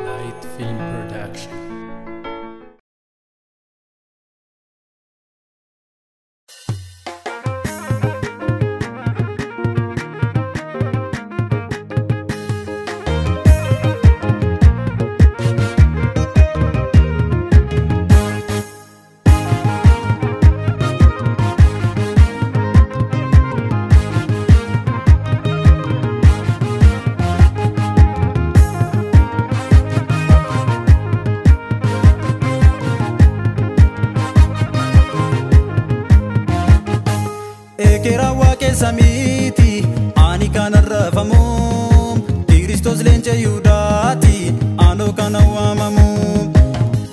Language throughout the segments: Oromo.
Light Film Production. Ekeraa waaqessa miti ani kana rafamu Kiristoos leenca Yihudaati anoo kana waamamu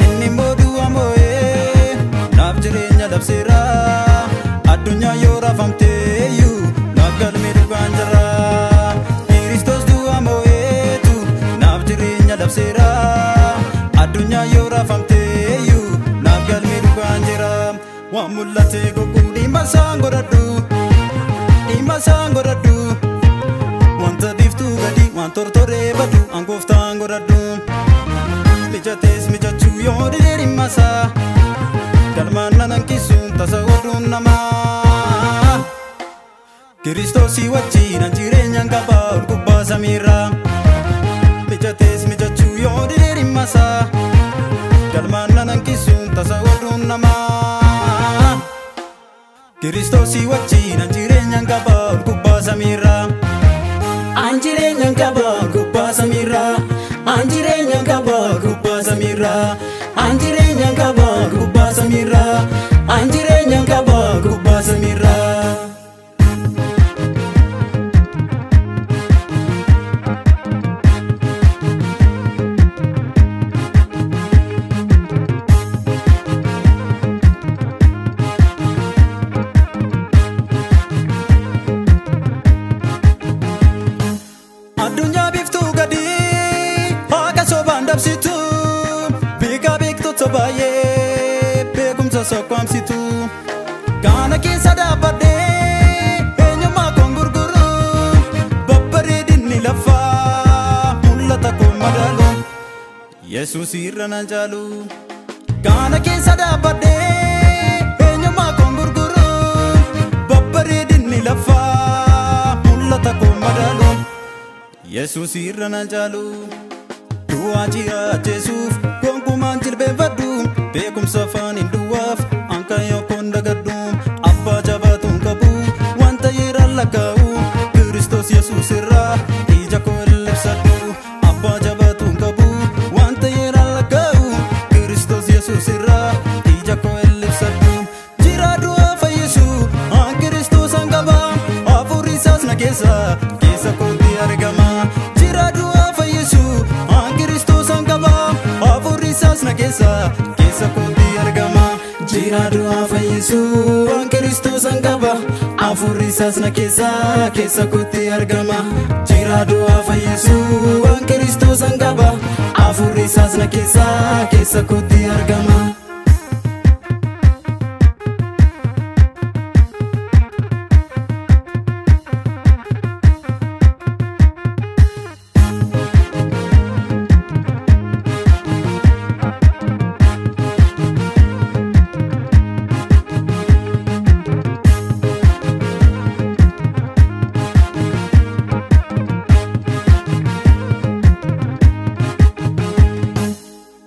inni immoo du'a moo'ee naaf jireenya labseera addunyaa yoo rafamteeyyuu naaf galmee dhugaan jira Kiristoos du'a moo'eetu naaf jireenya labseera addunyaa yoo rafamteeyyuu naaf galmee dhugaan jira waan mul'ate gogguu dhimma isaan godhadhu. Dhimma isaan godhadhu wanta biiftuu gadi waan tortoree badu an gooftaan godhadhu mijatees mijachuu yoo didee dhimma isaa galmaan nan hanqisuun tasa oduun namaa Kiristoosii wajjin an jireenyaan qaba ol gubbaa samiirraa mijatees mijachuu yoo didee dhimma isaa galmaan nan hanqisuun tasa oduun namaa Kiristoosii wajjin an jireenyaan qaba ol gubbaa samiirraa. An jireenyaan qaba ol gubbaa samiirraa. An jireenyaan qaba ol gubbaa samiirraa. An jireenyaan qaba ol gubbaa samiirraa. An jireenyaan qaba ol gubbaa samiirraa. Addunyaa biiftuu gadi haqa sobaan dabsitu beekaa beektota baay'ee beekumsa sokkoomsitu kana keessa dhaabbadhee eenyummaa koon gurguru babbareedinni lafaa mul'ata koo madaalu Yesuus irra nan caalu kana keessa dhaabbadhee eenyummaa koon gurguru babbareedinni lafaa mul'ata koo madaalu Yesuus irra nan caalu du'aa jiraachesuuf gonkumaan jilbeenfadhu beekumsa afaan hin duwwaaf anka yookoon dagadhu abbaa jabaatuun qabu wanta yeeraan lakkaa'u Kiristoos Yesuus irraa ija koo illibsadhu abbaa jabaatuun qabu wanta yeeraan lakkaa'u Kiristoos Yesuus irraa ija koo illibsadhu jira du'aa fayyisu an Kiristoos an qaba hafuurri isaas na keessa keessa kootti argama jira du'aa fayyisu an Kiristoos an qaba hafuurri isaas na keessa keessa kootti argama jira du'aa fayyisu an Kiristoos an qaba hafuurri isaas na keessa keessa kootti argama jira du'aa fayyisu an Kiristoos an qaba hafuurri isaas na keessa keessa kootti argama.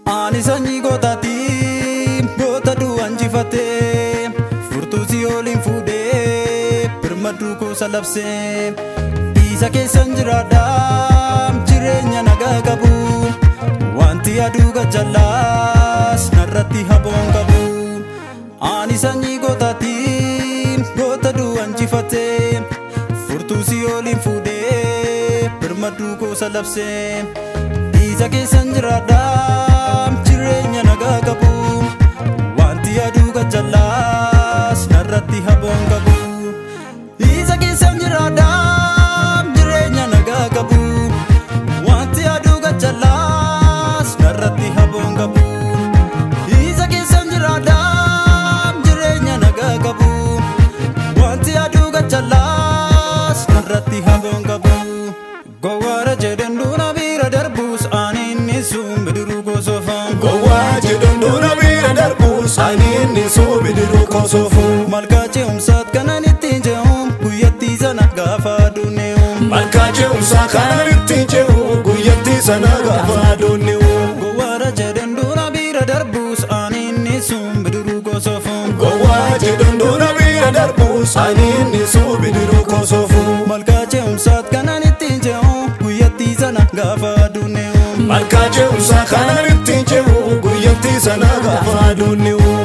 Ani sanyii gootaati goota du'aa injifatee furtuu si'ooliin fuudhee birmaduu kuusa labsee isa keessan jiraadha jireenya nagaa qabu wanti aduu gachallaas narratti haboon qabu Ani sanyii gootaati goota du'aa injifatee furtuu si'ooliin fuudhee birmaduu kuusa labsee isa keessan jiraadha jireenya nagaa qabu wanti aduu gachallaas narratti haboon qabu isa keessan jiraadha jireenya nagaa qabu wanti ce'umsaa kanan ittiin ce'u guyyattii sana gaafa aduun dhi'u. Gowwaara jedhan dura bira darbus ani inni sun bidiruu kosofu. Gowwaa jedhan dura bira darbus ani inni sun bidiruu kosofu. Malkaa ce'umsaat kanan ittiin ce'u guyyattii sana gaafa aduun dhi'u. Malkaa ce'umsaa kanan ittiin ce'u guyyattii sana gaafa aduun dhi'u.